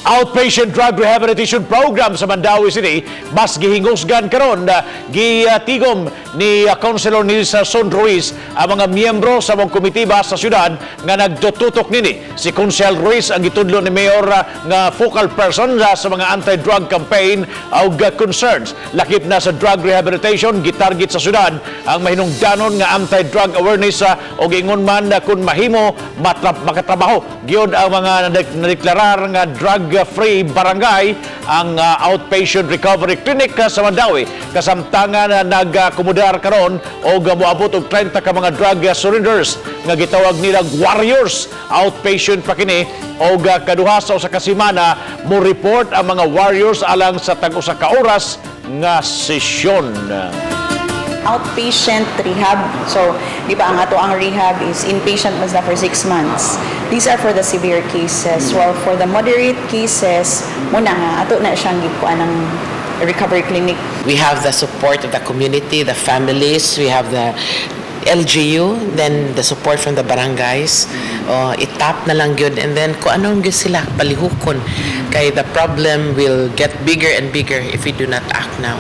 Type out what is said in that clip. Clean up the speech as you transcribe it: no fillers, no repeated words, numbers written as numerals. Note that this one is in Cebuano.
Outpatient Drug Rehabilitation Program sa Mandaue City mas gihingusgan karon. Gitigom ni Councilor Nilsa Son Ruiz ang mga miyembro sa mga komitiba sa syudad nga nagtututok nini. Si Consel Ruiz ang gitudlo ni Mayor nga focal person sa mga anti-drug campaign ug concerns. Lakip na sa drug rehabilitation, gitarget sa syudad ang mahinungdanon nga anti-drug awareness ug ingon man kung mahimo makatrabaho gyud ang mga nadeklarar nga drug-free barangay. Ang outpatient recovery clinic sa Mandaue kasamtangan na nagkumudar karon og moabot og 30 ka mga drug surrenders nga gitawag nilang warriors. Outpatient pa kini og kaduha sa usa ka semana mo report ang mga warriors alang sa tag-usa ka oras nga sesyon. Outpatient rehab. So, di ba ang ato ang rehab is inpatient man na for 6 months. These are for the severe cases. While for the moderate cases, muna nga ato na siyang gikuan ng recovery clinic. We have the support of the community, the families, we have the LGU, then the support from the barangays. Itap na lang yun. And then kung anong gyud sila, palihukon. Kay the problem will get bigger and bigger if we do not act now.